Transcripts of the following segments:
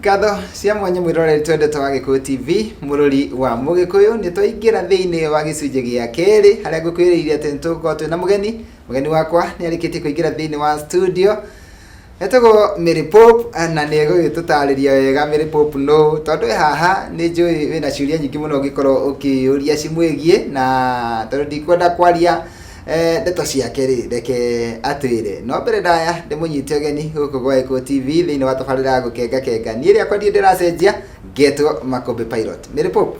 Ngatho cia mwanya mwĩroreri twendete wa Gĩkũyũ TV, mũrũri wa Mũgĩkũyũ. Nĩ twaingĩra thĩinĩ wa gĩcunjĩ gĩa kerĩ harĩa ngũkwĩrĩire atĩ nĩ tũgũkorwo twĩna mũgeni. Mũgeni wakwa nĩ arĩkĩtie kũingĩra thĩinĩ wa studio, etagwo Mary Pope, na nĩ egũgĩtũtarĩria wega Mary Pope no tondũ wĩ haha nĩ njũĩ wĩna ciũria nyingĩ mũno ũngĩkorwo ũkĩũria cimwĩgiĩ, na tondũ ndikwenda kwaria ndeto ciake rĩ, reke atwĩre. No mbere ndaya ndĩmũnyite ũgeni gũkũ gwa Gĩkũyũ TV thĩinĩ wa tabarĩra ya gũkenga kenga. Niĩ rĩakwa ndirĩ ndĩracenjia, ngetwo Makũmbĩ Pilot. Mary Pope,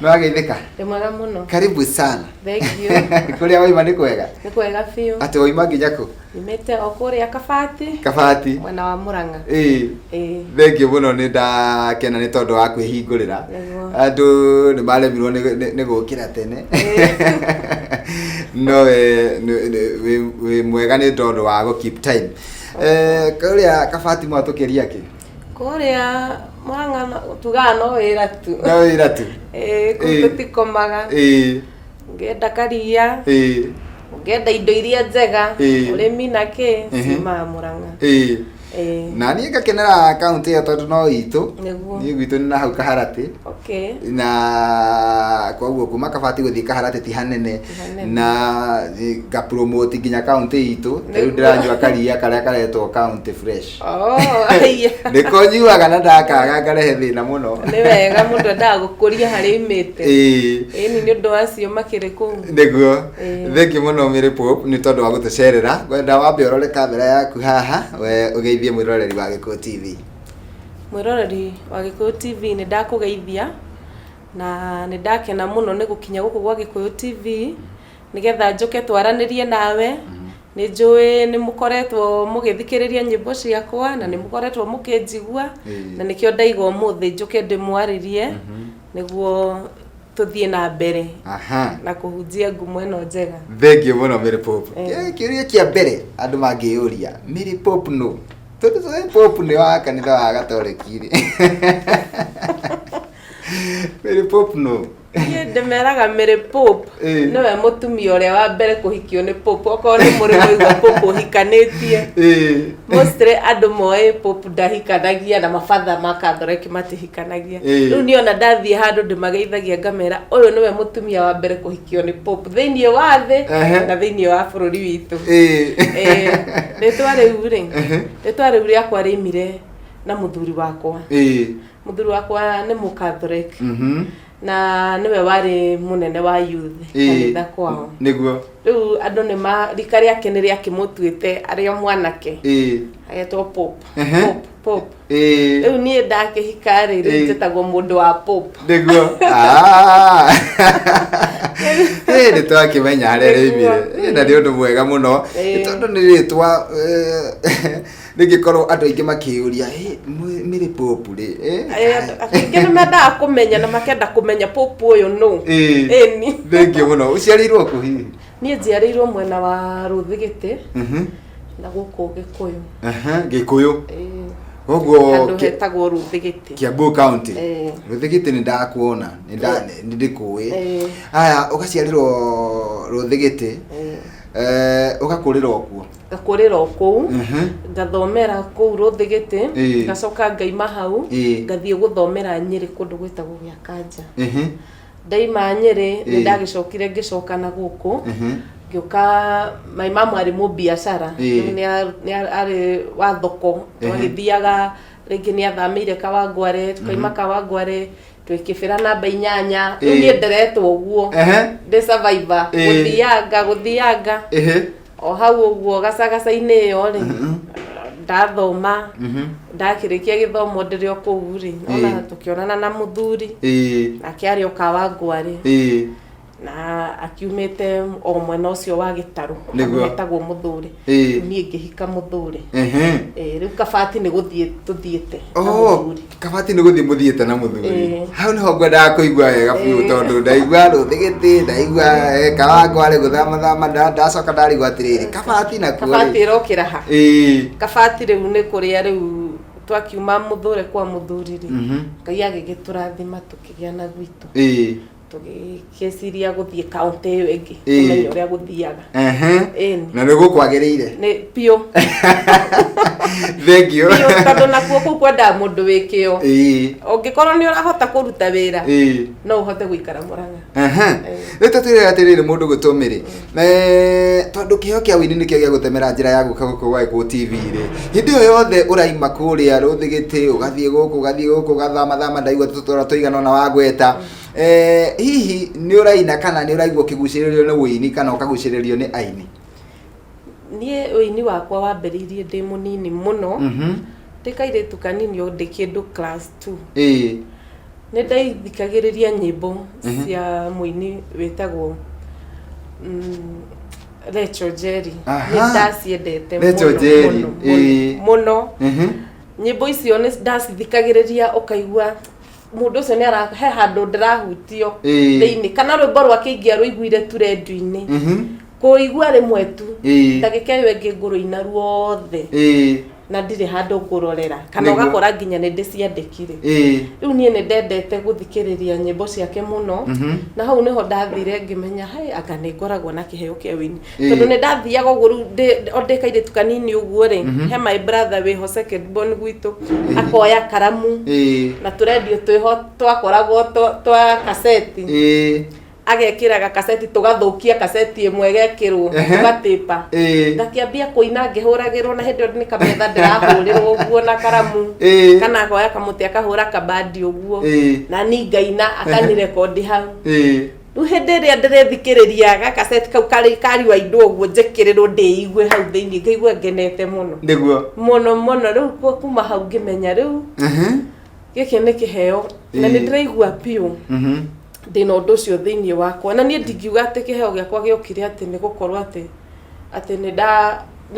nĩ wageithĩka? Ndĩ mwega mũno. Karibu sana. Thank you. Kũrĩa waima nĩ kwega? Nĩ kwega biũ. Atĩ waima nginya kũ? Nyumĩte o kũrĩa Kabati. Kabati. Mwena wa Murang'a. Ĩĩ. Ĩĩ. Thank you mũno, nĩ ndakena nĩ tondũ wa kwĩhingũrĩra. Andũ nĩ maremirwo nĩ gũkĩra tene. No we wĩ mwega nĩ tondũ wa gũ keep time. Kũrĩa Kabati mwatũkĩria kĩ? Kũrĩa Murang'a tugaga no wĩra tu. No wĩra tu. Ĩĩ, kũu tũtikomaga. Ũngĩenda karia, ũngĩenda indo iria njega, ũrĩmi na kĩ, ciumaga Murang'a. Ĩĩ. Na niĩ ngakenera kaunti ĩyo tondũ no itũ. Nĩguo. Niĩ gwitũ nĩ na hau Kaharatĩ. Na koguo kuma Kabati gũthiĩ Kaharatĩ ti hanene. Ti hanene. Na ngapromote nginya kaunti itũ. Rĩu Nĩguo. ndĩranyua karia karĩa karetwo County Fresh. Oh, aya. Nĩko nyuaga na ndakaga ngarehe thĩna mũno. Nĩ wega, mũndũ endaga gũkũria harĩa aumĩte. Ĩni nĩ ũndũ wacio makĩrĩ kũu. Nĩguo. Ĩĩ. Thank you mũno Mary Pope nĩ tondũ wa gũtũcerera. Ngwenda wambe ũrore kamera yaku haha we ũgeithie mwĩroreri wa Gĩkũyũ TV. Mwĩroreri wa Gĩkũyũ TV, nĩ ndakũgeithia na nĩ ndakena mũno nĩ gũkinya gũkũ gwa Gĩkũyũ TV nĩgetha njũke twaranĩrie nawe. Nĩ njũĩ nĩ mũkoretwo mũgĩthikĩrĩria nyĩmbo ciakwa na nĩ mũkoretwo mũkĩnjigua, na nĩkĩo ndaiga ũmũthĩ njũke ndĩmwarĩrie nĩguo tũthiĩ na mbere na kũhunjia ngumo ĩno njega. Thank you mũno Mary Pope. Kĩũria kĩa mbere andũ mangĩyũria, Mary Pope no? Tondũ tũĩ Pope nĩ wa kanitha wa Gatoreki rĩ. Mary Pope no? Niĩ ndĩmeraga Mary Pope nĩwe mũtumia ũrĩa wa mbere kũhikio nĩ Pope. Okorwo nĩ mũrĩ mwaigua Pope ũhikanĩtie. Mostly andũ moĩ Pope ndahikanagia na mabatha ma Catholic matihikanagia. Rĩu niĩ ona ndathiĩ handũ ndĩmageithagia ngamera ũyũ nĩwe mũtumia wa mbere kũhikio nĩ Pope thĩinĩ wa thĩ na thĩinĩ wa bũrũri witũ. Rĩtwa rĩu rĩ, rĩtwa rĩu rĩakwa rĩaimire na mũthuri wakwa. Mũthuri wakwa nĩ mũkatholic na nĩwe warĩ mũnene wa youth kanitha kwao. Rĩu andũ nĩ ma rika rĩake nĩ rĩakĩmũtuĩte arĩ o mwanake, agetwo Pope. Pope, Pope. Rĩu niĩ ndakĩhika rĩ, rĩu njĩtagwo mũndũ wa Pope. Nĩguo. Ah. Nĩ twakĩmenya harĩa rĩaimire. Na nĩ ũndũ mwega mũno. Tondũ nĩ rĩtwa rĩngĩkorwo andũ aingĩ makĩyũria, "Ĩ, Mary Pope rĩ, eh?" Andũ aingĩ nĩ mendaga kũmenya na makenda kũmenya Pope ũyũ nũ. Ĩni. Thank you mũno. Ũciarĩirwo kũ hihi? Niĩ njiarĩirwo mwena wa Rũthigĩtĩ na gũkũ Gĩkũyũ. Gĩkũyũ. Ĩĩ. Koguo Handũ hetagwo Rũthigĩtĩ. Kiambu County. Ĩĩ. Rũthigĩtĩ nĩ ndakuona, nĩ ndĩkũĩ. Ĩĩ. Haya, ũgaciarĩrwo Rũthigĩtĩ. Ĩĩ. Ũgakũrĩra o kuo. Ngakũrĩra o kũu, ngathomera kũu Rũthigĩtĩ, ngacoka ngaima hau, ngathiĩ gũthomera Nyĩrĩ kũndũ gwĩtagwo Gĩakanja. Ndaima Nyĩrĩ, nĩ ndagĩcokire ngĩcoka na gũkũ, ngĩũka my mum arĩ mũbiacara, rĩu nĩ arĩ wa thoko, twagĩthiaga rĩngĩ nĩ athamĩire Kawangware, tũkaima Kawangware, twĩ kĩbĩra namba 8, rĩu niĩ nderetwo ũguo, ndĩ survivor, gũthianga gũthianga, o hau ũguo gacagaca-inĩ ĩyo rĩ, ndathoma, ndakĩrĩkia gĩthomo ndĩrĩ o kũu rĩ, ona tũkĩonana na mũthuri, nake arĩ o Kawangware, na akiumĩte o mwena ũcio wa Gĩtarũ, hetagwo Mũthũrĩ. Rĩu niĩ ngĩhika Mũthũrĩ. Rĩu Kabati nĩ gũthiĩ tũthiĩte na mũthuri. Kabati nĩ gũthiĩ mũthiĩte na mũthuri. Hau nĩho ngwendaga kũigua wega biũ, tondũ ndaigua Rũthigĩtĩ, ndaigua Kawangware gũthamathama, ndacoka ndarigwo atĩrĩrĩ, Kabati nakuo rĩ? Kabati ĩrokĩra ha? Kabati rĩu nĩ kũrĩa rĩu twakiuma Mũthũre kwa mũthuri rĩ, Ngai agĩgĩtũrathima tũkĩgĩa na gwitũ. Tũgĩkĩciria gũthiĩ kaũntĩ ĩyo ĩngĩ, kũmenya ũrĩa gũthiaga. Ĩni. Na nĩguo kwagĩrĩire. Nĩ biũ. Thank you. Biũ, tondũ nakuo kũu kwendaga mũndũ wĩ kĩo. Ũngĩkorwo nĩ ũrahota kũruta wĩra, no ũhote gũikara Mũrang'a. Rĩu tũtwĩre atĩrĩrĩ, mũndũ gwĩtwo Mary, tondũ kĩheo kĩa ũini nĩkĩo gĩa gũtemera njĩra ya gũka gũkũ gwa Gĩkũyũ TV rĩ, hĩndĩ ĩyo yothe ũraima kũrĩa Rũthĩgĩtĩ, ũgathiĩ gũkũ, ũgathiĩ gũkũ, ũgathamathama, ndaigua tũtũra tũigana ũna wagweta, hihi nĩ ũraina kana nĩ ũraigua ũkĩgucĩrĩrio nĩ ũini kana ũkagucĩrĩrio nĩ aini? Niĩ ũini wakwa wambĩrĩirie ndĩ mũnini mũno, ndĩ kairĩtu kanini, o ndĩ kĩndũ class 2. Nĩ ndaithikagĩrĩria nyĩmbo cia mũini wĩtagwo Rachel Njeri. Nĩ ndaciendete Rachel mũno, Njeri, mũno, mũno. Nyĩmbo icio nĩ ndacithikagĩrĩria, ũkaigua mũndũ ũcio nĩ ara he handũ ndĩrahutio thĩinĩ, kana rwĩmbo rwake ingĩarũiguire tu rendio-inĩ, kũigua rĩmwe tu, ndagĩka ĩyo ĩngĩ ngũrũina ruothe na ndirĩ handũ ngũrorera, kana ũgakora nginya nĩ ndĩciandĩkire. Rĩu niĩ nĩ ndendete gũthikĩrĩria nyĩmbo ciake mũno, na hau nĩho ndathire ngĩmenya, hai, anga nĩ ngoragwo na kĩheo kĩa ũini, tondũ nĩ ndathiaga ũguo rĩu o ndĩ kairĩtu kanini ũguo rĩ, he my brother wĩho second born gwitũ, akoya karamu na tũrendio twĩho twakoragwo twa kaseti, agekĩra gakaseti, tũgathũkia kaseti ĩmwe, ĩgekĩrwo, tũgatĩpa. Ngakĩambia kũina ngĩhũragĩrwo, na hĩndĩ ĩyo nĩ kametha ndĩrahũrĩrwo ũguo na karamu, kana akoya kamũtĩ akahũra kabandi ũguo, na ni ngaina, akanirekondi hau. Rĩu hĩndĩ ĩrĩa ndĩrethikĩrĩria gakaseti kau karĩ kariwaindwo ũguo, njĩkĩrĩrwo ndĩigue hau thĩinĩ, ngaigua ngenete mũno, mũno mũno. Rĩu kuma hau ngĩmenya rĩu gĩkĩ nĩ kĩheo na nĩ ndĩraigua biũ ndĩna ũndũ ũcio thĩinĩ wakwa. Na niĩ ndingiuga atĩ kĩheo gĩakwa gĩokire atĩ nĩ gũkorwo atĩ nĩ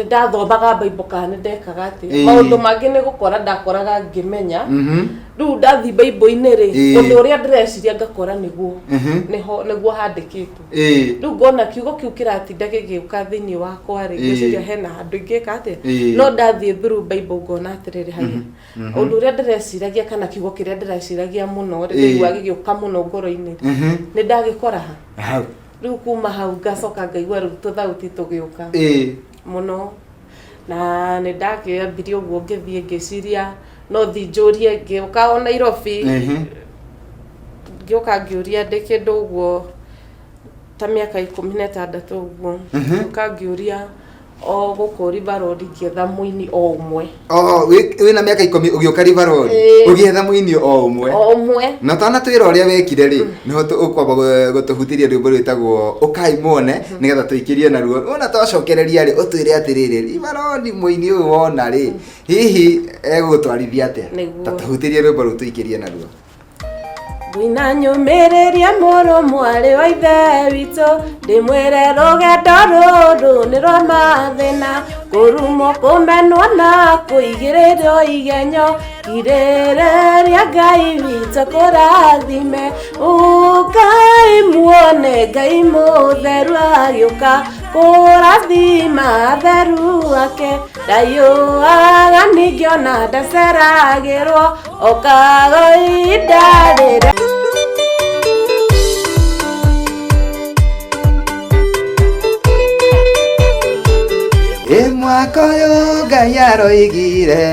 ndathomaga Bible kana nĩ ndekaga atĩ maũndũ mangĩ, nĩ gũkora ndakoraga ngĩmenya. Rĩu ndathiĩ Bible-inĩ rĩ, ũndũ ũrĩa ndĩreciria ngakora nĩguo nĩho nĩguo handĩkĩtwo. Rĩu ngona kiugo kĩu kĩratinda gĩgĩũka thĩinĩ wakwa rĩ, ngwĩciria hena handũ ingĩka atĩa. No ndathiĩ through Bible ngona atĩrĩrĩ, haya, ũndũ ũrĩa ndĩreciragia kana kiugo kĩrĩa ndĩreciragia mũno rĩ, ndĩigua gĩgĩũka mũno ngoro-inĩ, nĩ ndagĩkora ha. Hau. Rĩu kuma hau ngacoka ngaigua rĩu tũthauti tũgĩũka mũno, na nĩ ndakĩambirie ũguo ngĩthiĩ ngĩciria no thi njũrie, ngĩũka o Nairobi, ngĩũka ngĩũria ndĩ kĩndũ ũguo ta mĩaka 16 ũguo, ngĩũka ngĩũria o gũkũ River Road, ngĩetha mũini o ũmwe. Oh, wĩna mĩaka 10 ũgĩũka River Road, ũgĩetha mũini o ũmwe? O ũmwe. Na ũtanatwĩra ũrĩa wekire rĩ, nĩho ũkwamba gũtũhutĩria rwĩmbo rwĩtagwo Ũkai Muone, nĩgetha tũikĩrie naruo. Wona twacokereria rĩ, ũtwĩre atĩrĩrĩ, River Road mũini ũyũ wona rĩ, hihi egũgũtwarithia atĩa? Nĩguo. Ta tũhutĩrie rwĩmbo rũu tũikĩrie naruo. Ngũina nyũmĩrĩrie mũrũ mwarĩ wa ithe witũ, ndĩmwĩre rũgendo rũrũ nĩ rwa mathĩna, kũrumwo, kũmenwo na kũigĩrĩrwo igenyo, kirĩrĩria Ngai witũ kũrathime. Ũkai muone Ngai mũtheru agĩũka kũrathima atheru ake, ndayũaga ningĩ ona ndaceragĩrwo, okaga ihinda rĩrĩa. Ĩ mwaka ũyũ Ngai aroigire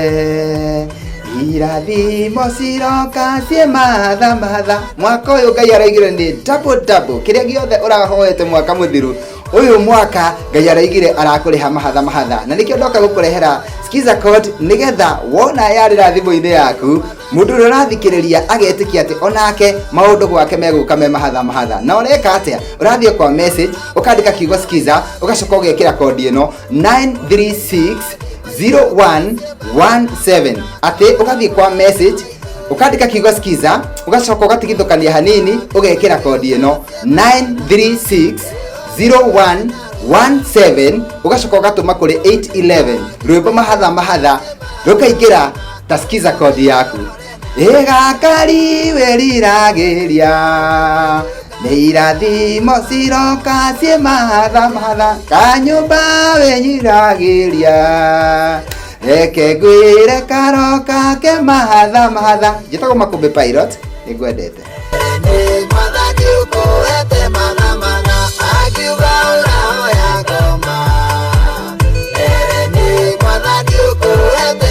irathimo ciroka ciĩ matha matha. Mwaka ũyũ Ngai aroigire nĩ double double, kĩrĩa gĩothe ũrahoete mwaka mũthiru, ũyũ mwaka Ngai araigire arakũrĩha mahatha mahatha. Na nĩkĩo ndoka gũkũrehera Skiza code, nĩgetha wona yarĩra thimũ-inĩ yaku, mũndũ ũrĩa ũrathikĩrĩria agetĩkia atĩ onake maũndũ gwake megũka me mahatha mahatha. Na ũreka atĩa? Ũrathiĩ kwa message, ũkandĩka kiugo Skiza, ũgacoka ũgekĩra kodi ĩno 936 0117, atĩ ũgathiĩ kwa message, ũkandĩka kiugo Skiza, ũgacoka ũgatigithũkania hanini, ũgekĩra kodi ĩno 936 0117, ũgacoka ũgatũma kũrĩ 811, rwĩmbo mahatha mahatha rũkaingĩra ta Skiza kodi yaku. Ĩgakari wĩriragĩria nĩ irathimo ciroka ciĩ mahatha mahatha, kanyũmba wĩnyiragĩria, reke ngwĩre karoka ke mahatha mahatha. Njĩtagwo Makũmbĩ Pilot, nĩngwendete. Mwathani ũkũhete matha matha, akiuga ũrahoya ngoma. Ere nĩ Mwathani ũkũhete.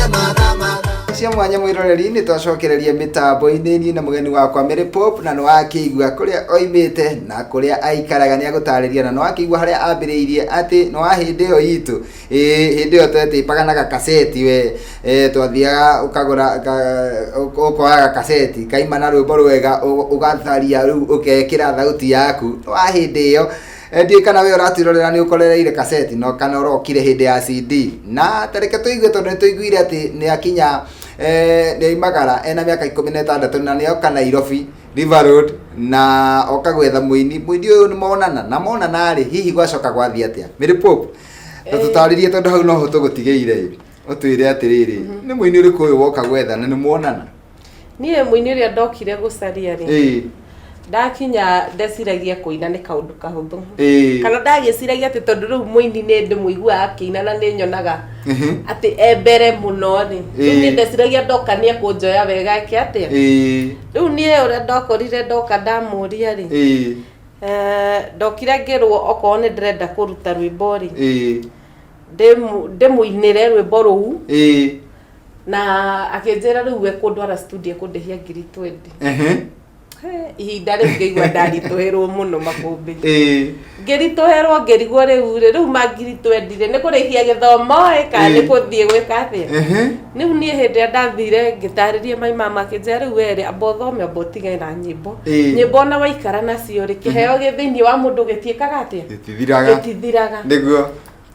Cia mwanya mwĩroreri, nĩ twacokereria mĩtambo-inĩ niĩ na mũgeni wakwa Mary Pope, na nĩ wakĩigua kũrĩa oimĩte na kũrĩa aikaraga, nĩ agũtarĩria, na nĩ wakĩigua harĩa ambĩrĩirie atĩ nĩ wa hĩndĩ ĩyo itũ, ĩĩ, hĩndĩ ĩyo twetĩpaga na gakaseti we, twathiaga ũkagũra ũkoya gakaseti kaima na rwĩmbo rwega, ũgatharia rĩu ũkekĩra thauti yaku, nĩ wa hĩndĩ ĩyo. Ndiũĩ kana we ũratwĩrorera nĩ ũkorereire kaseti no kana ũrokire hĩndĩ ya CD. Na tareke tũigue, tondũ nĩ tũiguire atĩ nĩ akinya, nĩ oimagara ena mĩaka 16 na nĩ oka Nairobi River Road na oka gwetha mũini. Mũini ũyũ nĩ monana na monana rĩ, hihi gwacoka gwathiĩ atĩa? Mary Pope, ta tũtarĩrie, tondũ hau noho tũgũtigĩire, ũtwĩre atĩrĩrĩ, nĩ mũini ũrĩkũ ũyũ woka gwetha na nĩ muonana? Niĩ mũini ũrĩa ndokire gũcaria rĩ, ndakinya ndeciragia kũina nĩ kaũndũ kahũthũ, kana ndagĩciragia atĩ tondũ rĩu mũini nĩ ndĩmũiguaga akĩina na nĩ nyonaga atĩ e mbere mũno rĩ, rĩu niĩ ndeciragia ndoka nĩ ekũnjoya wega eke atĩa. Rĩu niĩ ũrĩa ndokorire ndoka ndamũria rĩ, ndokire ngĩrwo okorwo nĩ ndĩrenda kũruta rwĩmbo rĩ, ndĩmũinĩre rwĩmbo rũu, na akĩnjĩra rĩu we kũndwara studio kũndĩhia 20,000. He, ihinda rĩu ngĩigua ndaritũhĩrwo mũno makũmbĩ, ngĩritũhĩrwo, ngĩrigwo rĩu rĩ, rĩu ma 20,000 rĩ, nĩ kũrĩhia gĩthomo ĩ kana nĩ kũthiĩ gwĩka atĩa? Rĩu niĩ hĩndĩ ĩrĩa ndathire ngĩtarĩria my mama, akĩnjĩra rĩu we rĩ, amba ũthome, amba ũtigane na nyĩmbo. Nyĩmbo ona waikara nacio rĩ, kĩheo gĩ thĩinĩ wa mũndũ gĩtiĩkaga atĩa? Gĩtithiraga. Gĩtithiraga.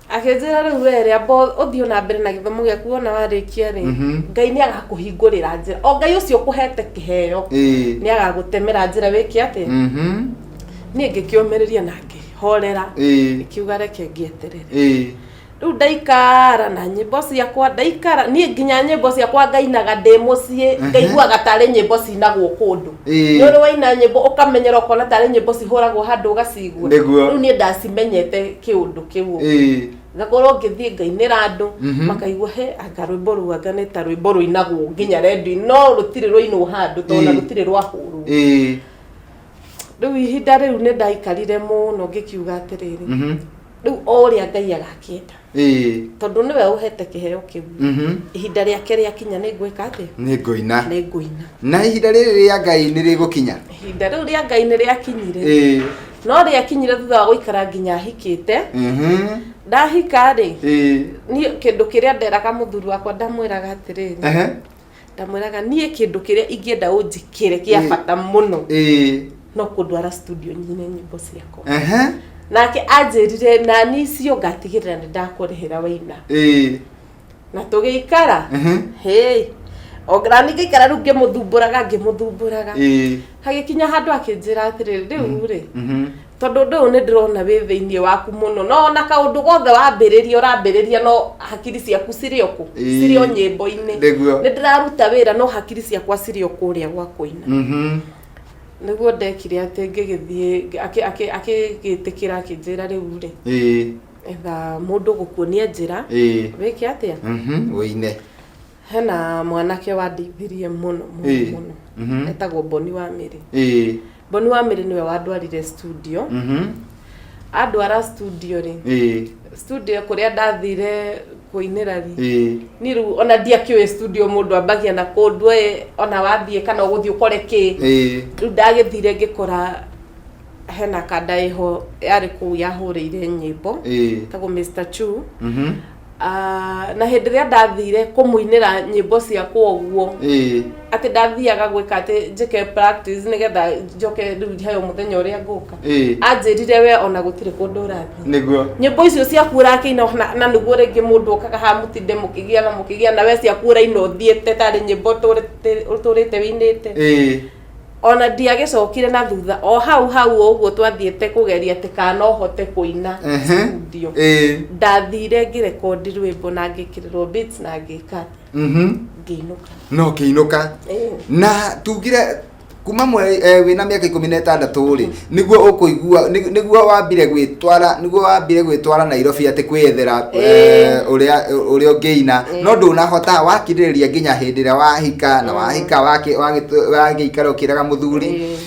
Akĩnjĩra rĩu we rĩ, amba ũthiĩ na mbere na gĩthomo gĩaku, wona warĩkia rĩ, Ngai nĩ agakũhingũrĩra njĩra, o Ngai ũcio ũkũhete kĩheo nĩ agagũtemera njĩra wĩke atĩa. Niĩ ngĩkĩũmĩrĩria na ngĩhorera, ngĩkiuga reke ngĩeterere. Rĩu ndaikara na nyĩmbo ciakwa, ndaikara niĩ nginya nyĩmbo ciakwa ngainaga ndĩ mũciĩ, ngaiguaga tarĩ nyĩmbo cinagwo kũndũ. Nĩ ũrĩ waina nyĩmbo ũkamenyera ũkona tarĩ nyĩmbo cihũragwo handũ ũgacigua? Rĩu niĩ ndacimenyete kĩũndũ kĩu, ngakorwo ngĩthiĩ ngainĩra andũ, makaigua he anga rwĩmbo rũu anga nĩ ta rwĩmbo rũinagwo nginya redio, no rũtirĩ rwainwo handũ tondũ ona rũtirĩ rwahũrwo. Rĩu ihinda rĩu nĩ ndaikarire mũno ngĩkiuga atĩrĩrĩ, rĩu o ũrĩa Ngai agakĩenda, tondũ nĩwe ũhete kĩheo kĩu, ihinda rĩake rĩakinya nĩ ngwĩka atĩa? Nĩ ngũina. Nĩ ngũina. Na ihinda rĩrĩ rĩa Ngai nĩ rĩgũkinya. Ihinda rĩu rĩa Ngai nĩ rĩakinyire, no rĩakinyire thutha wa gũikara nginya hikĩte. Ndahika rĩ, niĩ kĩndũ kĩrĩa nderaga mũthuri wakwa, ndamwĩraga atĩrĩrĩ, ndamwĩraga niĩ kĩndũ kĩrĩa ingĩenda ũnjĩkĩre kĩa bata mũno no kũndwara studio nyine nyĩmbo ciakwa. Nake anjĩrire nani icio ngatigĩrĩra nĩ ndakũrĩhĩra waina. Na tũgĩikara, hĩ, nani ngĩikara rĩu ngĩmũthumbũraga, ngĩmũthumbũraga, hagĩkinya handũ akĩnjĩra atĩrĩrĩ, rĩu rĩ, tondũ ũndũ ũyũ nĩ ndĩrona wĩ thĩinĩ waku mũno, no ona kaũndũ gothe wambĩrĩria ũrambĩrĩria no hakiri ciaku cirĩ o kũ? Cirĩ o nyĩmbo-inĩ. Nĩ ndĩraruta wĩra no hakiri ciakwa cirĩ o kũrĩa gwa kũina. Nĩguo ndekire atĩ ngĩgĩthiĩ akĩgĩtĩkĩra, akĩnjĩra rĩu rĩ, etha mũndũ ũgũkuonia njĩra wĩke atĩa? Ũine. Hena mwanake wandeithirie mũno mũno mũno, etagwo Boni wa Mĩrĩ. Boni wa Mĩrĩ nĩwe wandwarire studio. Andwara studio rĩ, studio kũrĩa ndathire kũinĩra rĩ, niĩ rĩu ona ndiakĩũĩ studio mũndũ ambagia na kũndũ ĩ, ona wathiĩ kana ũgũthiĩ ũkore kĩ. Rĩu ndagĩthire ngĩkora hena kanda ĩho yarĩ kũu yahũrĩire nyĩmbo, ĩtagwo Mr Chu. Ah, na hĩndĩ ĩrĩa ndathire kũmũinĩra nyĩmbo ciakwa ũguo, atĩ ndathiaga gwĩka atĩ njĩke practice nĩgetha njoke rĩu heo mũthenya ũrĩa ngũka, anjĩrire we ona gũtirĩ kũndũ ũrathiĩ, nyĩmbo icio ciaku ũrakĩina na nĩguo rĩngĩ mũndũ okaga haha mũtinde mũkĩgiana mũkĩgiana, we ciaku ũraina ũthiĩte tarĩ nyĩmbo ũtũrĩte wĩinĩte. Ona ndiagĩcokire na thutha, o hau hau ũguo twathiĩte kũgeria atĩ kana no hote kũina studio, ndathire ngĩrekondi rwĩmbo na ngĩkĩrĩrwo beats na ngĩka atĩa? Ngĩinũka. No kĩinũka. Na tugire Kuma wĩna mĩaka 16 rĩ, nĩguo ũkũigua nĩguo wambire gwĩtwara, nĩguo wambire gwĩtwara Nairobi atĩ kwĩyethera ũrĩa ũrĩa ũngĩina, no ndũnahota wakirĩrĩria nginya hĩndĩ ĩrĩa wahika na wahika wagĩikara ũkĩraga mũthuri,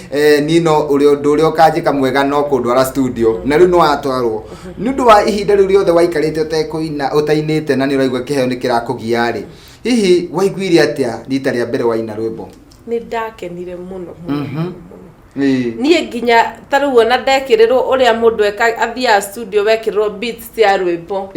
nino ũrĩa ũndũ ũrĩa ũkanjĩka mwega no kũndwara studio, na rĩu nĩ watwarwo. Nĩ ũndũ wa ihinda rĩu rĩothe waikarĩte ũtekũina, ũtainĩte, na nĩ ũraigua kĩheo nĩ kĩrakũgia rĩ, hihi waiguire atĩa rita rĩa mbere waina rwĩmbo? Nĩ ndakenire mũno mũno mũno mũno. Niĩ nginya ta rĩu ona ndekĩrĩrwo ũrĩa mũndũ eka athiaga studio wekĩrĩrwo beats cia rwĩmbo,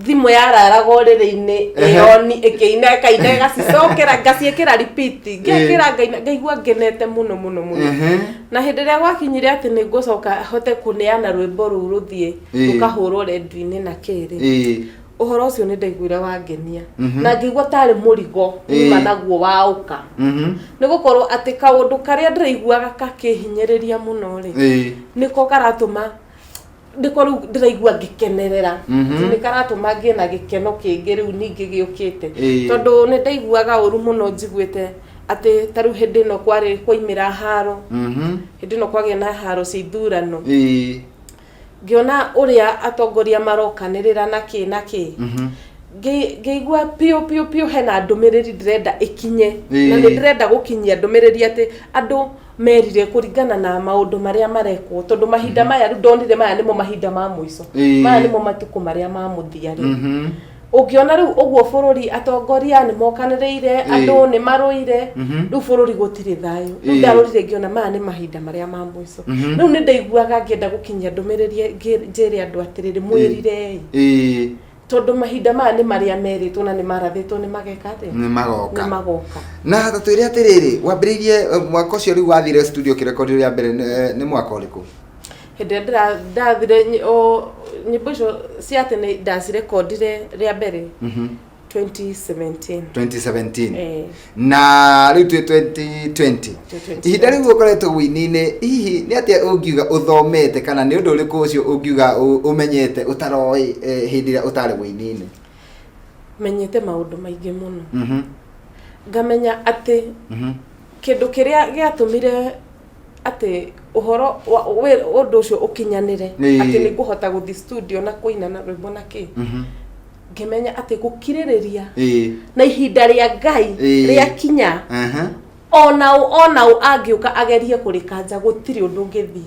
thimũ yararaga ũrĩrĩ-inĩ ĩoni ĩkĩina ĩkaina ĩgacicokera, ngaciĩkĩra repeat, ngekĩra ngaina, ngaigua ngenete mũno mũno mũno. Na hĩndĩ ĩrĩa gwakinyire atĩ nĩ ngũcoka hote kũneana rwĩmbo rũu rũthiĩ rũkahũrwo rendio-inĩ na kĩrĩ, ũhoro ũcio nĩ ndaiguire wangenia na ngĩigua tarĩ mũrigo uma naguo waũka, nĩ gũkorwo atĩ kaũndũ karĩa ndĩraiguaga kakĩhinyĩrĩria mũno rĩ, nĩko karatũma, nĩko rĩu ndĩraigua ngĩkenerera. Atĩ nĩ karatũma ngĩe na gĩkeno kĩngĩ rĩu ningĩ gĩũkĩte, tondũ nĩ ndaiguaga ũru mũno njiguĩte atĩ ta rĩu hĩndĩ ĩno kwarĩ kwaimĩra haro, hĩndĩ ĩno kwagĩa na haro cia ithurano, ngĩona ũrĩa atongoria marokanĩrĩra na kĩ na kĩ, ngĩigua piũ piũ piũ hena ndũmĩrĩri ndĩrenda ĩkinye, na nĩ ndĩrenda gũkinyia ndũmĩrĩri atĩ andũ merire kũringana na maũndũ marĩa marekwo, tondũ mahinda maya rĩu ndonire maya nĩmo mahinda ma mũico, maya nĩmo matukũ marĩa ma mũthia rĩu. Ũngĩona rĩu ũguo bũrũri atongoria nĩ mokanĩrĩire, andũ nĩ marũire, rĩu bũrũri gũtirĩ thayũ. Rĩu ndarorire ngĩona maya nĩ mahinda marĩa ma mũico. Rĩu nĩ ndaiguaga ngĩenda gũkinyia ndũmĩrĩri njĩre andũ atĩrĩrĩ, mwĩrirei, tondũ mahinda maya nĩ marĩa merĩtwo na nĩ marathĩtwo nĩ mageka atĩa? Nĩ magoka. Nĩ magoka. Na ta twĩre atĩrĩrĩ, wambĩrĩirie mwaka ũcio rĩu wathire studio ũkĩrekondi rĩa mbere nĩ mwaka ũrĩkũ? Hĩndĩ ĩrĩa ndathire nyĩmbo icio cia tene ndacirekondire rĩa mbere 2017. 2017? Eh. Na rĩu twĩ 2020. 2020. Ihinda rĩu ũkoretwo wĩini-inĩ, hihi nĩ atĩa ũngiuga ũthomete, kana nĩ ũndũ ũrĩkũ ũcio ũngiuga ũmenyete ũtaroĩ hĩndĩ ĩrĩa ũtarĩ wĩini-inĩ? Menyete maũndũ maingĩ mũno. Ngamenya atĩ kĩndũ kĩrĩa gĩatũmire atĩ ũhoro ũndũ ũcio ũkinyanĩre, atĩ nĩ ngũhota gũthiĩ studio na kũina na rwĩmbo na kĩ, ngĩmenya atĩ gũkirĩrĩria na ihinda rĩa Ngai rĩakinya, onaũ onaũ angĩũka agerie kũrĩkanja, gũtirĩ ũndũ ũngĩthiĩ.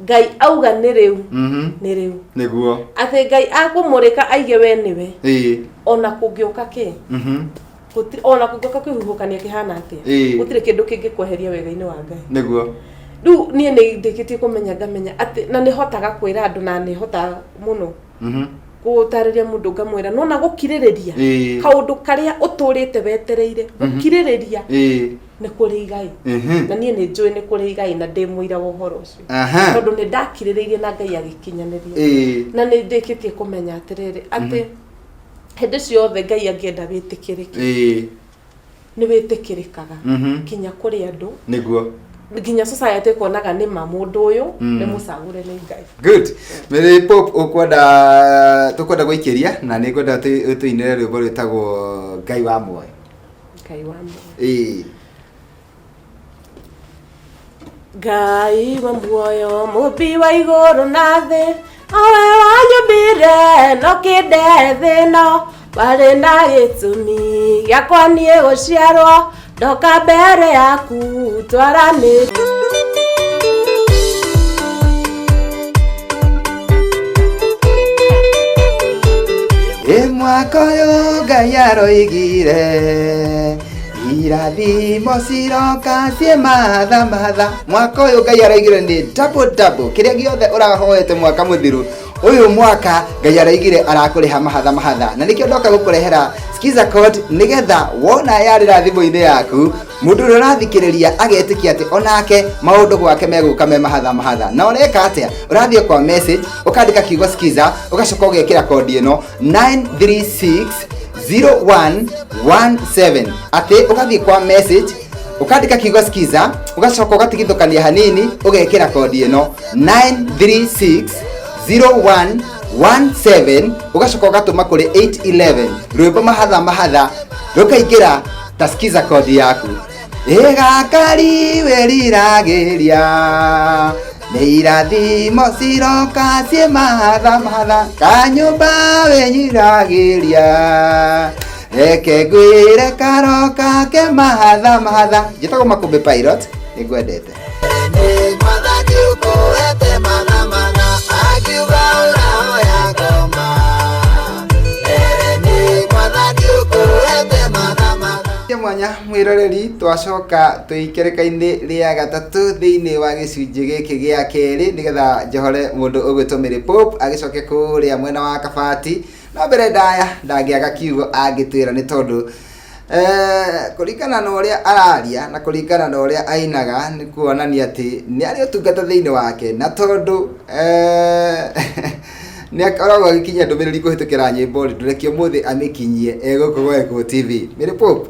Ngai auga nĩ rĩu, nĩ rĩu. Atĩ Ngai akũmũrĩka aige we nĩwe, ona kũngĩũka kĩ, ona kũngĩũka kĩhuhũkania kĩhana atĩa, gũtirĩ kĩndũ kĩngĩkweheria wega-inĩ wa Ngai. Rĩu niĩ nĩ ndĩkĩtie kũmenya, ngamenya atĩ na nĩ hotaga kwĩra andũ, na nĩ hotaga mũno gũtarĩria mũndũ, ngamwĩra nona gũkirĩrĩria kaũndũ karĩa ũtũrĩte wetereire, gũkirĩrĩria nĩ kũrĩ igai. Na niĩ nĩ njũĩ nĩ kũrĩ igai, na ndĩ mũira wa ũhoro ũcio, tondũ nĩ ndakirĩrĩirie na Ngai agĩkinyanĩria. Na nĩ ndĩkĩtie kũmenya atĩrĩrĩ, atĩ hĩndĩ ciothe Ngai angĩenda wĩtĩkĩrĩke, nĩ wĩtĩkĩrĩkaga kinya kũrĩ andũ, nginya society ĩkonaga nĩ ma mũndũ ũyũ nĩ mũcagũre nĩ Ngai. Good. Mary Pope, ũkwenda tũkwenda gũikĩria na nĩ ngwenda tũinĩre rwĩmbo rwĩtagwo Ngai wa Muoyo. Ngai wa Muoyo. Ngai wa muoyo, mũmbi wa igũrũ na thĩ, owe wanyũmbire no kĩnde thĩ ĩno, warĩ na gĩtũmi gĩakwa niĩ gũciarwo, ndoka mbere yaku twaranĩrie. Ĩ mwaka ũyũ Ngai aroigire irathimo ciroka ciĩ matha matha. Mwaka ũyũ Ngai aroigire nĩ double double, kĩrĩa gĩothe ũrahoete mwaka mũthiru, ũyũ mwaka Ngai aroigire arakũrĩha mahatha mahatha, na nĩkĩo ndoka gũkũrehera Skiza code, nĩgetha wona yarĩra thimũ-inĩ yaku, mũndũ ũrĩa ũrathikĩrĩria agetĩkia atĩ onake maũndũ gwake megũka me mahatha mahatha. Na ũreka atĩa? Ũrathiĩ kwa message, ũkandĩka kiugo Skiza, ũgacoka ũgekĩra kodi ĩno 936 0117, atĩ ũgathiĩ kwa message, ũkandĩka kiugo Skiza, ũgacoka ũgatigithũkania hanini, ũgekĩra kodi ĩno 936 0117, ũgacoka ũgatũma kũrĩ 811, rwĩmbo mahatha mahatha rũkaingĩra ta Skiza kodi yaku. Ĩgakari wĩriragĩria nĩ irathimo ciroka ciĩ matha matha kanyũmba wĩnyiragĩria reke ngwĩre karoka ke matha matha. Njĩtagwo Makũmbĩ Pilot, nĩngwendete. Mwathani ũkũhete mana mana akiuga ũrahoya ngoma. Mbere nĩ Mwathani ũkũhete mana mana. Cia mwanya mwĩroreri, twacoka twĩ ikereka-inĩ rĩa gatatũ thĩinĩ wa gĩcunjĩ gĩkĩ gĩa kerĩ, nĩgetha njohore mũndũ ũgwĩtwo Mary Pope agĩcoke kũrĩa mwena wa kabati. No mbere ndaya ndangĩaga kiugo angĩtwĩra, nĩ tondũ kũringana na ũrĩa araria na kũringana na ũrĩa ainaga nĩ kuonania atĩ nĩ arĩ ũtungata thĩinĩ wake, na tondũ nĩ akoragwo agĩkinyia ndũmĩrĩri kũhĩtũkĩra nyĩmbo rĩ, ndũreke ũmũthĩ amĩkinyie e gũkũ gwa Gĩkũyũ TV. Mary Pope,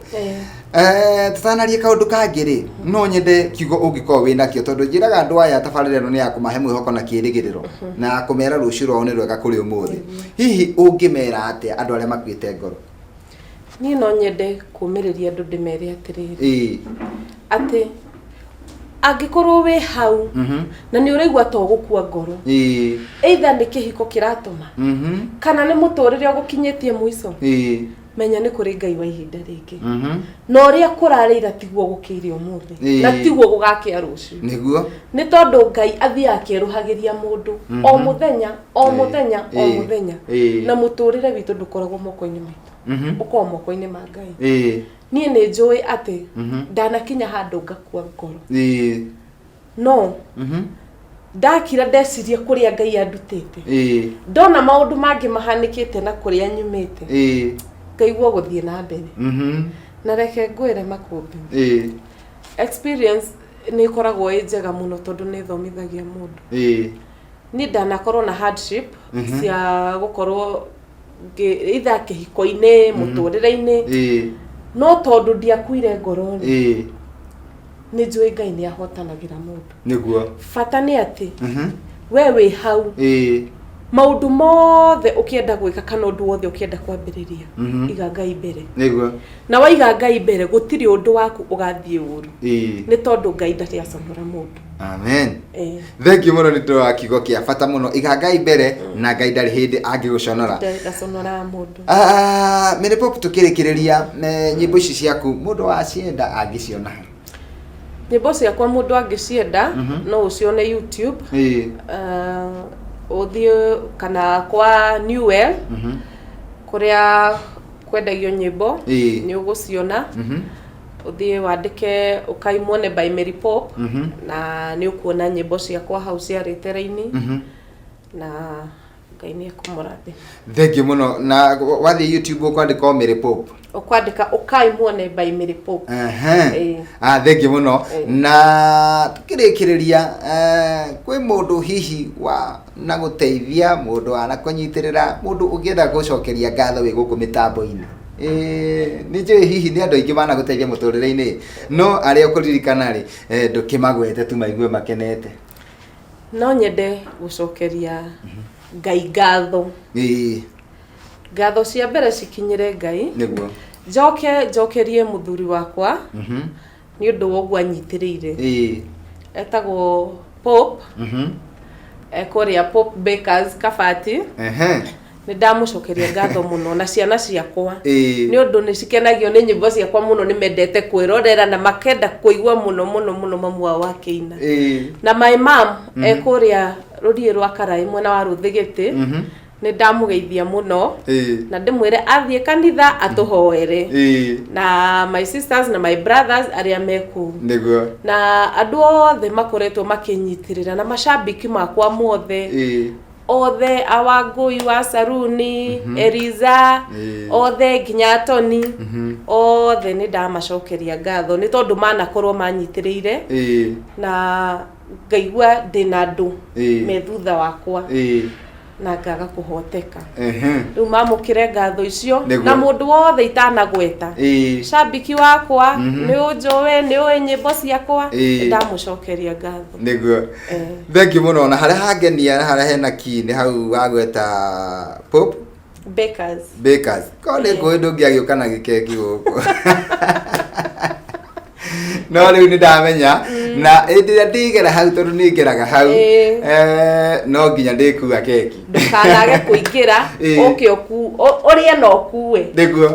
tũtanarie kaũndũ kangĩ rĩ, no nyende kiugo ũngĩkorwo wĩ nakĩo, tondũ njĩraga andũ aya tabarĩra ĩno nĩ ya kũmahe mwĩhoko na kĩĩrĩgĩrĩro na ya kũmera rũciũ rwao nĩ rwega kũrĩ ũmũthĩ. Hihi ũngĩmera atĩa andũ arĩa makuĩte ngoro? Niĩ no nyende kũmĩrĩria andũ ndĩmere atĩrĩrĩ, atĩ angĩkorwo wĩ hau na nĩ ũraigua to gũkua ngoro, either nĩ kĩhiko kĩratũma kana nĩ mũtũrĩre ũgũkinyĩtie mũico, menya nĩ kũrĩ Ngai wa ihinda rĩngĩ, na ũrĩa kũrarĩ ira tiguo gũkĩire ũmũthĩ na tiguo gũgakĩa rũciũ. Nĩ tondũ Ngai athiaga akĩerũhagĩria mũndũ o mũthenya o mũthenya o mũthenya, na mũtũrĩre witũ ndũkoragwo moko-inĩ maitũ, ũkoragwo moko-inĩ ma Ngai. Niĩ nĩ njũĩ atĩ ndanakinya handũ ngakua ngoro, no ndakira ndeciria kũrĩa Ngai andutĩte, ndona maũndũ mangĩ mahanĩkĩte na kũrĩa nyumĩte, ngaigua gũthiĩ na mbere. Na reke ngwĩre Makũmbĩ, experience nĩ ĩkoragwo ĩ njega mũno tondũ nĩ ĩthomithagia mũndũ. Niĩ ndanakorwo na hardship cia gũkorwo either kĩhiko-inĩ, mũtũrĩre-inĩ, no tondũ ndiakuire ngoro rĩ, nĩ njũĩ Ngai nĩ ahotanagĩra mũndũ. Bata nĩ atĩ we wĩ hau, maũndũ mothe ũkĩenda gwĩka kana ũndũ wothe ũkĩenda kwambĩrĩria, iga Ngai mbere. Na waiga Ngai mbere, gũtirĩ ũndũ waku ũgathiĩ ũru, nĩ tondũ Ngai ndarĩ aconora mũndũ. Amen. Thank you mũno nĩ ũndũ wa kiugo kĩa bata mũno. Iga Ngai mbere na Ngai ndarĩ hĩndĩ angĩgũconora. Ndaconoraga mũndũ. Ah, Mary Pope, tũkĩrĩkĩrĩria, nyĩmbo ici ciaku mũndũ wacienda angĩciona ha? Nyĩmbo ciakwa mũndũ angĩcienda no ũcione YouTube, ũthiĩ kana kwa Newell kũrĩa kwendagio nyĩmbo, nĩ ũgũciona. Ũthiĩ wandĩke "Ũkai Muone" by Mary Pope na nĩ ũkuona nyĩmbo ciakwa hau ciarĩte raini, na Ngai nĩ ekũmũrathima. Thank you mũno. Na wathiĩ YouTube ũkwandĩka o Mary Pope? Ũkwandĩka "Ũkai Muone" by Mary Pope. Ah, thank you mũno. Na tukĩrĩkĩrĩria, kwĩ mũndũ hihi wa na gũteithia, mũndũ wa na kũnyitĩrĩra, mũndũ ũngĩenda gũcokeria ngatho wĩ gũkũ mĩtambo-inĩ? Nĩ njũĩ hihi nĩ andũ aingĩ managũteithia mũtũrĩre-inĩ, no arĩa ũkũririkana rĩ, ndũkĩmagwete tu maigue makenete. No nyende gũcokeria Ngai ngatho. Ngatho cia mbere cikinyĩre Ngai. Njoke njokerie mũthuri wakwa nĩ ũndũ wa ũguo anyitĩrĩire. Etagwo Pope, ekũrĩa Pope Bakers Kabati. Nĩ ndamũcokeria ngatho mũno, na ciana ciakwa, nĩ ũndũ nĩ cikenagio nĩ nyĩmbo ciakwa mũno, nĩ mendete kwĩrorera na makenda kũigua mũno mũno mũno mamu wao akĩina. Na my mom ekũrĩa rũriĩ rwa Karaĩ, mwena wa Rũthĩgĩtĩ. Nĩ ndamũgeithia mũno na ndĩmwĩre athiĩ kanitha atũhoere, na my sisters na my brothers arĩa me kũu, na andũ othe makoretwo makĩnyitĩrĩra, na macambiki makwa mothe, othe, awangũi wa Saruni, Eliza, othe nginya Tony, othe nĩ ndamacokeria ngatho nĩ tondũ manakorwo manyitĩrĩire na ngaigua ndĩna andũ me thutha wakwa na ngaga kũhoteka. Rĩu mamũkĩre ngatho icio na mũndũ wothe itanagweta, cambiki wakwa, nĩ ũnjũĩ, nĩ ũĩ nyĩmbo ciakwa, ndamũcokeria ngatho. Thank you mũno. Na harĩa hangenia na harĩa hena ki nĩ hau wagweta Pope Bakers. Bakers. Ko nĩ ngũĩ ndũngĩagĩũka na gĩkeki gũkũ. No rĩu nĩ ndamenya na hĩndĩ ĩrĩa ndĩgera hau, tondũ nĩ ngeraga hau, no nginya ndĩkua keki. Ndũkanage kũingĩra. Ũke ũrĩe na ũkue. Nĩguo.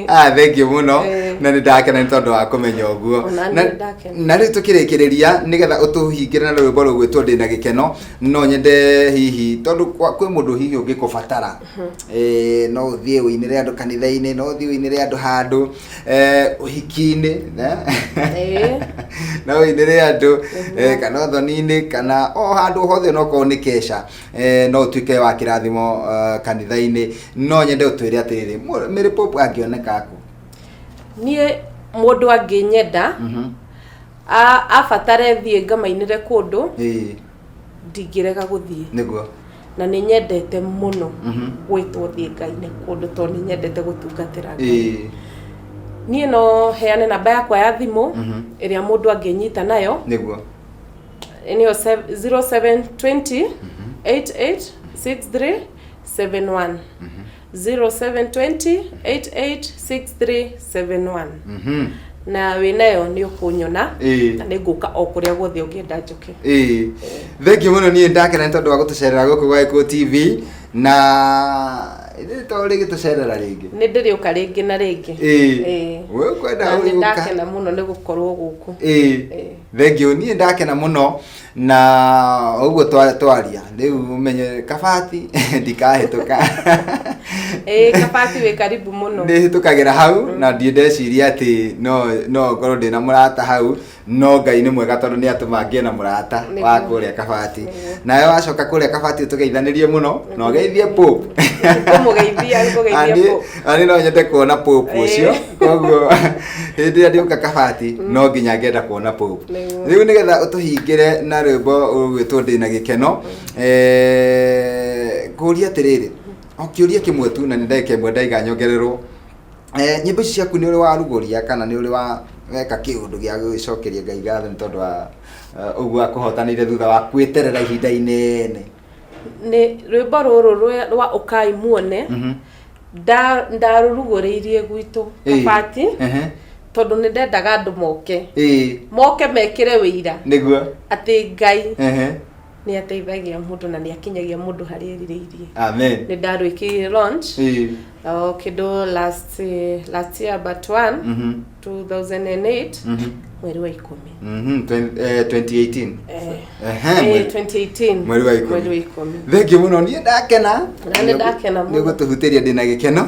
Ah, thank you mũno. Na nĩ ndakena nĩ tondũ wa kũmenya ũguo. Ona niĩ ndakena. Na rĩu tũkĩrĩkĩrĩria, nĩgetha ũtũhingĩre na rwĩmbo rũgwĩtwo Ndĩna Gĩkeno, no nyende hihi, tondũ kwĩ mũndũ hihi ũngĩkũbatara, no ũthiĩ ũinĩre andũ kanitha-inĩ, no ũthiĩ ũinĩre andũ handũ, ũhiki-inĩ, ne? No ũinĩre andũ, kana ũthoni-inĩ, kana o handũ hothe, no korwo nĩ keca, no ũtuĩke wa kĩrathimo, kanitha-inĩ. No nyende ũtwĩre atĩrĩrĩ, Mary Pope angĩoneka kũ? Niĩ mũndũ angĩnyenda, abatare thiĩ ngamainĩre kũndũ, ndingĩrega gũthiĩ. Na nĩ nyendete mũno gwĩtwo thiĩ ngaine kũndũ, tondũ nĩ nyendete gũtungatĩra Ngai. Niĩ no heane namba yakwa ya thimũ ĩrĩa mũndũ angĩnyita nayo. Nĩyo 0720 88 63 71, 0720 88 63 71. Na wĩnayo nĩ ũkũnyona. Na nĩ ngũka o kũrĩa guothe ũngĩenda njũke. Ĩĩ, thank you mũno. Niĩ ndakena nĩ tondũ wa gũtũcerera gũkũ gwa Gĩkũyũ TV, na ithuĩ to rĩgĩtũcerera rĩngĩ. Nĩ ndĩrĩũka rĩngĩ na rĩngĩ. We ũkwenda Na nĩ ũgĩũka. ndakena mũno nĩ gũkorwo gũkũ. Thank you. Niĩ ndakena mũno, na ũguo twaria rĩu ũmenye Kabati ndikahĩtũka. Ĩĩ, Kabati wĩ karibu mũno. Nĩ hĩtũkagĩra hau na ndiĩ ndeciria atĩ no ngorwo ndĩna mũrata hau, no Ngai nĩ mwega tondũ nĩ atũma ngĩe na mũrata wa kũrĩa Kabati. Nawe wacoka kũrĩa Kabati ũtũgeithanĩrie mũno na ũgeithie Pope. Kũmũgeithia, kũgeithia Pope. Ani no nyende kuona Pope ũcio, koguo hĩndĩ ĩrĩa ndĩũka Kabati no nginya ngenda kuona Pope. Rĩu nĩgetha ũtũhingĩre na rwĩmbo rũgwĩtwo Ndĩna Gĩkeno, ngũria atĩrĩrĩ, o kĩũria kĩmwe tu, na nĩ ndagĩka ĩmwe ndaiga nyongererwo. Nyĩmbo ici ciaku nĩ ũrĩ warugũria kana nĩ ũrĩ wa weka kĩũndũ gĩa gũgĩcokeria Ngai ngatho nĩ tondũ wa ũguo akũhotanĩire thutha wa gwĩterera ihinda inene? Nĩ rwĩmbo rũrũ rwa Ũkai Muone, ndarũrugũrĩirie gwitũ Kabati, tondũ nĩ ndendaga andũ moke, moke mekĩre wĩira atĩ Ngai nĩ ateithagia mũndũ na nĩ akinyagia mũndũ harĩa erirĩirie. Amen. Nĩ ndarwĩkĩire launch o kĩndũ last year but one, 2008, mweri wa 10. 2018. 2018. Mweri wa 10. Mweri wa 10. Thank you mũno, niĩ ndakena. Na nĩ ndakena mũno. Nĩ ũgũtũhutĩria Ndĩna Gĩkeno.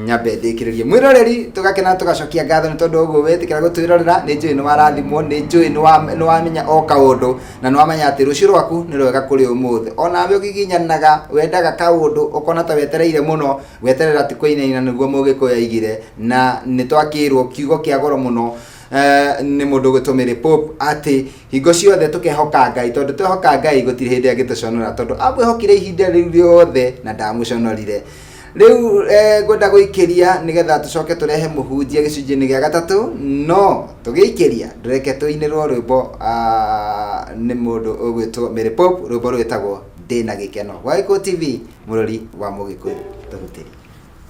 Nyambe ndĩkĩrĩrie, mwĩroreri, tũgakena, tũgacokia ngatho nĩ tondũ ũguo wetĩkĩra gũtwĩrorera. Nĩ njũĩ nĩ warathimwo, nĩ njũĩ nĩ wamenya o kaũndũ, na nĩ wamenya atĩ rũciũ rwaku nĩ rwega kũrĩ ũmũthĩ. Onawe ũgiginyanaga, wendaga kaũndũ ũkona ta wetereire mũno, gweterera ti kũinaina, nĩguo Mũgĩkũyũ aigire. Na nĩ twakĩrwo kiugo kĩa goro mũno, nĩ mũndũ ũgwĩtwo Mary Pope, atĩ hingo ciothe tũkehoka Ngai, tondũ twehoka Ngai gũtirĩ hĩndĩ angĩtũconora, tondũ amwĩhokire ihinda rĩu rĩothe na ndamũconorire. Rĩu ngwenda gũikĩria nĩgetha tũcoke tũrehe mũhunjia gĩcunjĩ-inĩ gĩa gatatũ, no tũgĩikĩria ndũreke tũinĩrwo rwĩmbo, nĩ mũndũ ũgwĩtwo Mary Pope, rwĩmbo rwĩtagwo Ndĩna Gĩkeno. Gwa Gĩkũyũ TV, mũrori wa Mũgĩkũyũ, tũhutĩrie.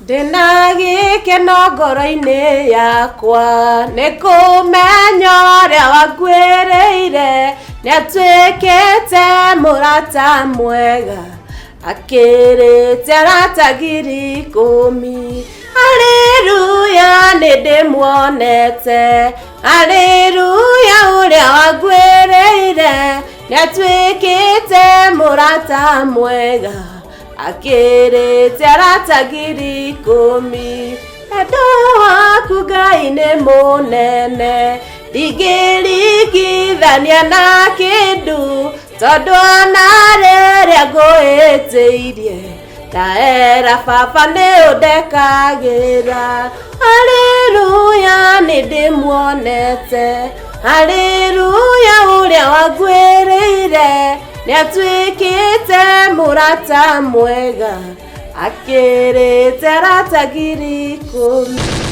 Ndĩna gĩkeno ngoro-inĩ yakwa nĩ kũmenya ũrĩa wakuĩrĩire nĩ atuĩkĩte mũrata mwega, akĩrĩte arata 10,000. Haleluya, nĩ ndĩmuonete. Haleluya, ũrĩa wakuĩrĩire nĩ atuĩkĩte mũrata mwega, akĩrĩte arata 10,000. Wendo waku Ngai nĩ mũnene, ndingĩringithania na kĩndũ, tondũ ona rĩrĩa ngũĩtĩirie ndaera baba nĩ ũndekagĩra. Haleluya, nĩ ndĩmuonete. Haleluya, ũrĩa wanguĩrĩire nĩ atuĩkĩte mũrata mwega, akĩrĩte arata 10,000.